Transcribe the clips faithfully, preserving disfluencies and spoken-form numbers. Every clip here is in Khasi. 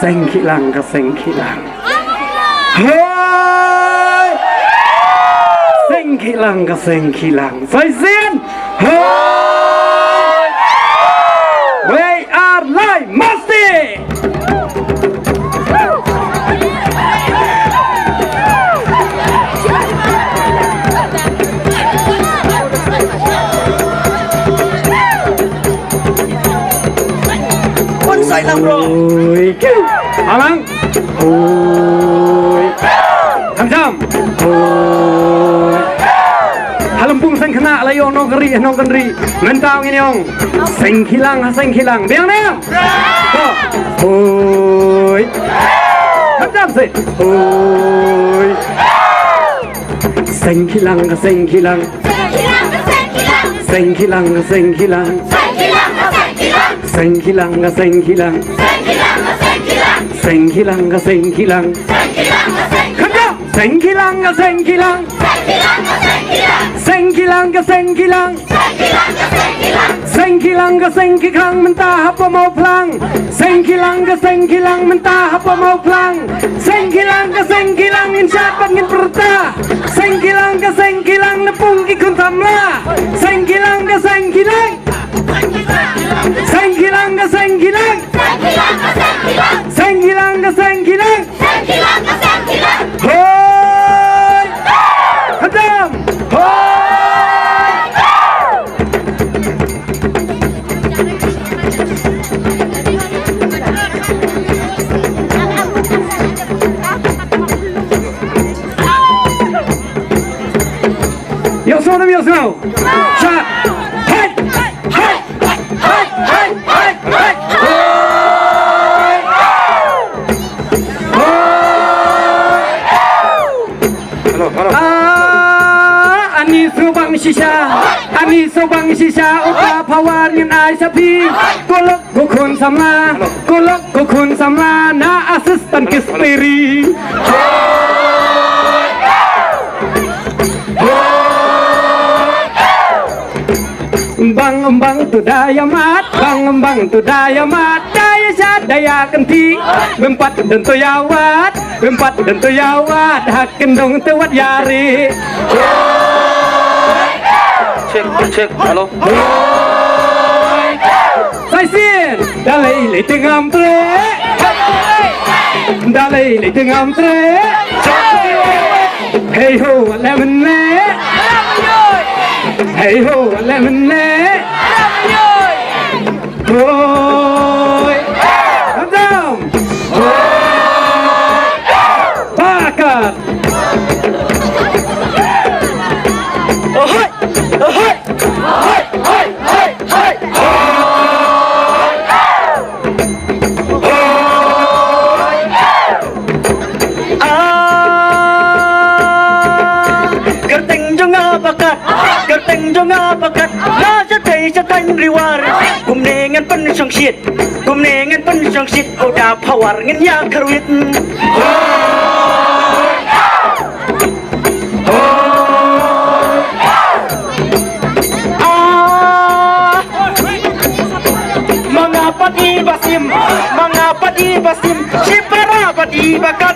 Seng Khilang ka Seng Khilang. Hoi! Seng Khilang ka Seng Khilang. Sa shisien. Hoi! Wei ar lai masti. Wan sai lang, bro. Oi, kiu. Alang. Oi. Kham jam. Oi. Ha lympung seng khynnah la ïoh nongkynrih, nongkynrih. Mynta ngin ïong. Seng Khilang ha Seng Khilang. Biang ne? Oi. Kham jam seh. Oi. Seng Khilang ka Seng Khilang. Seng Khilang ka Seng Khilang. Seng Khilang ka Seng Khilang. Seng Khilang ka Seng Khilang. Seng Khilang ka Seng Khilang. Seng Khilang ka Seng Khilang. Kham jam. Seng Khilang ka Seng Khilang. Seng Khilang ka Seng Khilang. Seng Khilang ka Seng Khilang. Seng Khilang ka Seng Khilang mynta haba mawphlang. Seng Khilang ka Seng Khilang mynta haba mawphlang. Seng Khilang ka Seng Khilang ngin shad bad ngin pyrta. Seng Khilang ka Seng Khilang na pung ki khun samla. Seng Khilang ka Seng Khilang. Seng Khilang ka Seng Khilang. Seng Khilang ka Seng Khilang. Hoi! Khamtam! Hoi! Ïohsngew, ïohsngew. Shad. Hai! Hai! Hai! Hai! Hai! Hai! Hello, hello. Ah, ani sngewbang shisha, ani sngewbang shisha, u Pa Phawar ngin ai sa phi. Ko lok ko khun samla, ko lok ko khun samla, na assistant kistiri. Bang bang tu da ïa mat, bang bang tu da ïa mat, da ïa shad da ïa kynti. Bym pat don tu ïa wad, bym pat don tu ïa wad, ha kyndong tu wat ïa ri. Check, check, hello. Sa shisien, da lei lei te ngam treh. Da lei lei te ngam treh. Hei ho, wat leh mynne. Hei ho, wat leh mynne. Hoi. Kham jam. Hoi. Bakat. Hoi. Hoi. Hoi. Hoi. Hoi. Hoi. Ah, kyrteng jong nga Bakat, kyrteng jong nga Bakat. Nga shatei shatei riwar. Kumne ngan pynshongshit, kumne ngan pynshongshit. U Da Phawar ngin ïa kyrwit. Ah, ma nga pat i Basim, ma nga pat i Basim, shipara pat i Bakat.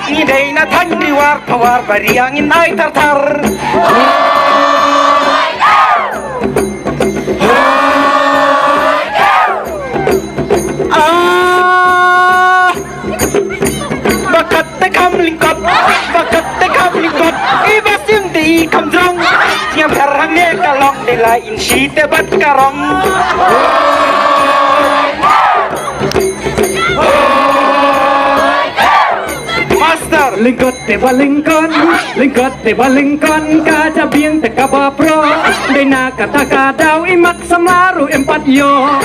Ngi dei na thaiñ Riwar Phawar, ba riang in ai thar thar. Ah, Bakat te kham lyngkot, Bakat te kham lyngkot. I Basim te i kham jrong. Sngewbha hangne ka long, dei la in shi te bad ka rong. Master. Lyngkot te ba lyngkot, lyngkot te ba lyngkot, ka jabieng te kaba pro. Dei na kata ka daw i mat samla ruh em pat ïoh.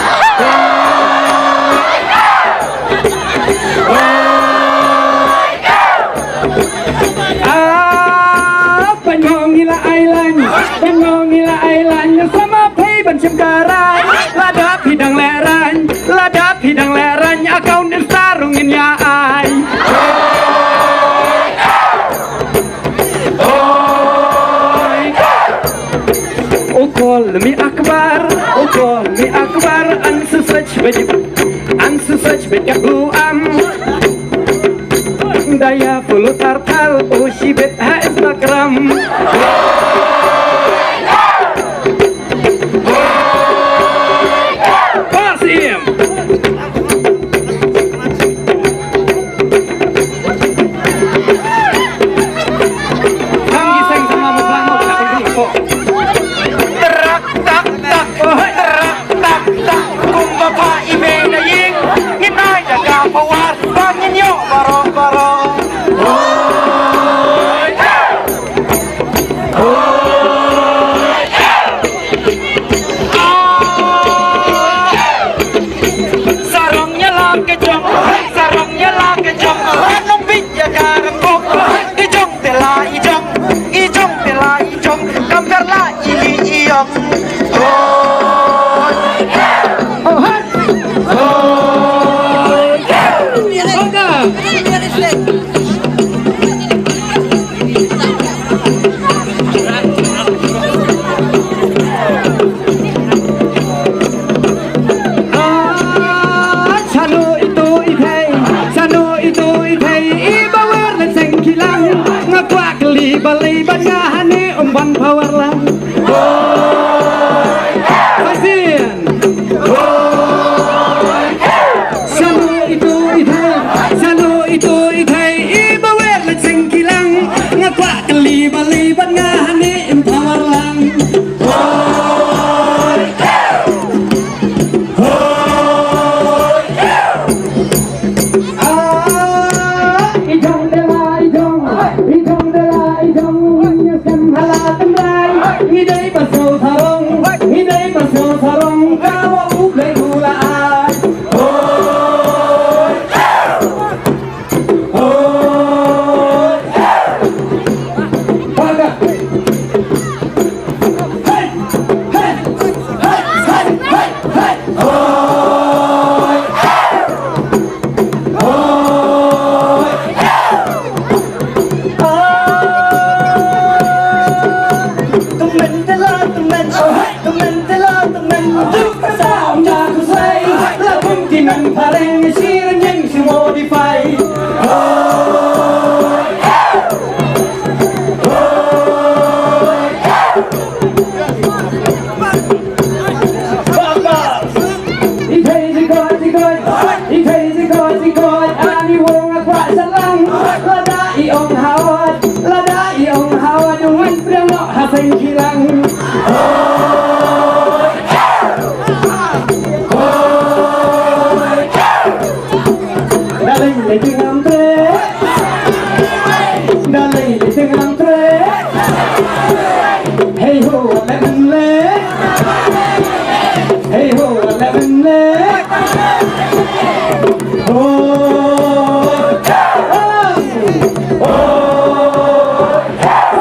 Ah, ban ong ila ai lain, ban ong ila ai lain, sama phei ban shim karai. Lada phi dang lehrain, lada phi dang lehrain, account Insta ruh ngin ïa ai. U call me Akbar, u call me Akbar, an su search bad, an su search bad ka bu am. Daya pulu tartal u shibit ha Instagram. Pasim. Ang gising sa mga mukha mo, wala kang gripo. Trak, tak, tak, trak, tak, tak. Kumba pha i mei na ïing, ngin ai da ka pawar, ba ngin ïoh baroh, baroh. Hoi! Hoi! Sarong ïa la ka jong, sarong ïa la ka jong. Nong bit ïa ka rangkok. I jong te la i jong, i jong te la i jong. Kam kar la i li i ong. Hoi! Hoi! Hoi! Ah, shano ito i thei, shano ito i thei, i ba wer leit seng kilang. Nga kwah kylli balei ban nga hane um ban power lang. Hoi! Hoi! Shano ito i thei, shano ito i thei, i ba wer leit seng kilang. Nga kwah kylli balei ban nga hane um power lang. Hoi! Hoi! Ah, i jong te la i jong, i jong te la i jong, ngin ïa skhem ha la tynrai. Ngi dei ba sngewsarong, ngi dei ba sngewsarong, kaba U Blei u la ai. Hoi! Hoi! Hoi! Hoi! Hoi! Hoi! Hoi! Hoi! Ah! Tymmen te la tymmen, tymmen te la tymmen. Duk ka sa ong ja ku sei. La bun ki men phareng, shi rynïeng shi modify. Hoi! Hoi! Baba! I thei jingkoit jingkoit, i thei jingkoit jingkoit, ani wong a kwah sha lang. Lada i ong hawat, lada i ong hawat, u wan priang noh ha seng kilang. Hoi! Hoi! Darling, lady ngam tre. Darling, lady ngam tre. Hey ho, eleven le. Hey ho, eleven le. Ho. Ho. Ho.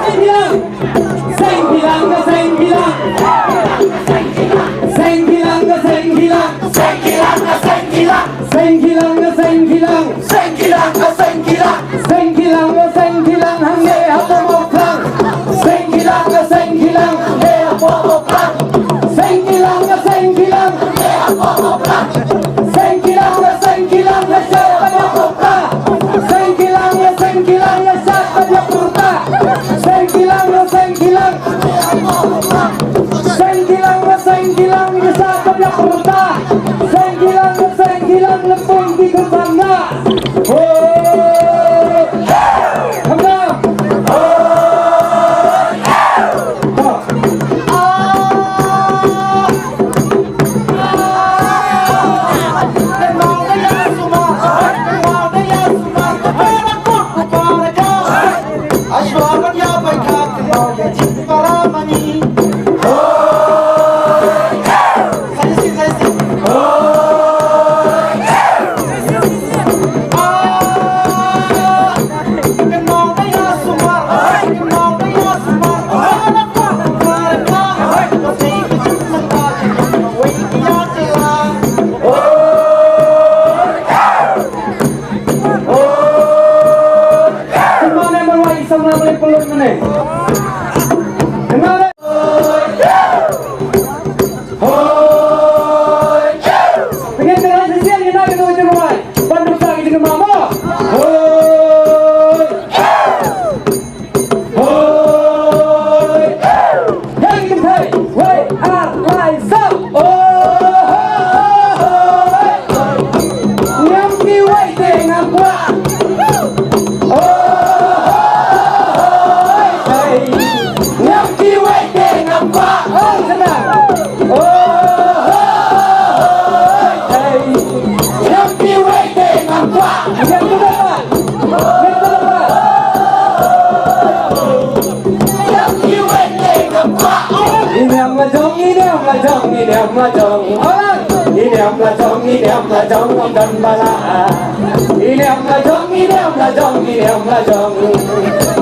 Seng kilang. Seng kilang ka seng kilang. Seng kilang ka seng kilang. Seng kilang ka seng kilang. Seng kilang ka seng kilang. Seng kilang ka seng kilang. Seng kilang ka seng kilang hangne hapoh Mawphlang. Seng kilang ka seng kilang hangne hapoh Mawphlang. Seng kilang ka seng kilang hangne hapoh Mawphlang. Seng kilang ka seng kilang hangne hapoh Mawphlang. Seng kilang ka seng kilang hangne hapoh Mawphlang. Seng kilang ka seng kilang. Seng kilang ka seng kilang hangne hapoh Mawphlang. Seng kilang ka seng kilang hangne hapoh Mawphlang. Niam la jong, alright. Niam la jong, niam la jong, ngam don ba lah. Niam la jong, niam la jong, niam la jong.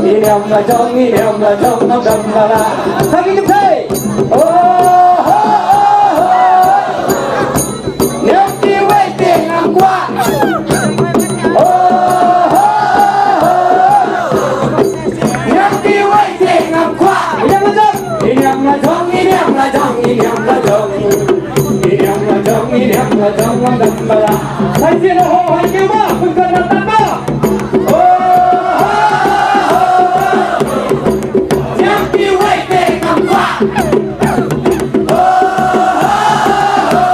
Niam la jong, niam la jong, ngam don ba lah. Sa ki jingpyni. Oh, ho, ho, ho. Niam kiwei te ngam kwah. Oh, ho, ho, ho. Niam kiwei te ngam kwah. Niam la jong, niam la jong, niam la jong, niam la jong. Niam la jong, niam la jong, ngam don ba lah. Hai sien ho, hai sien ba, pynkan na tan ba. Oh, ho, ho, ho. Niam kiwei te ngam kwah. Oh, ho, ho, ho.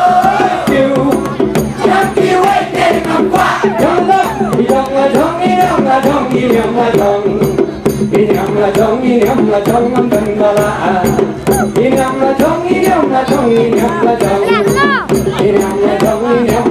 Niam kiwei te ngam kwah. Niam la jong, niam la jong, niam la jong. Niam la jong, niam la jong, ngam don ba lah. Niam la jong, niam la jong, niam la jong. Niam la jong, niam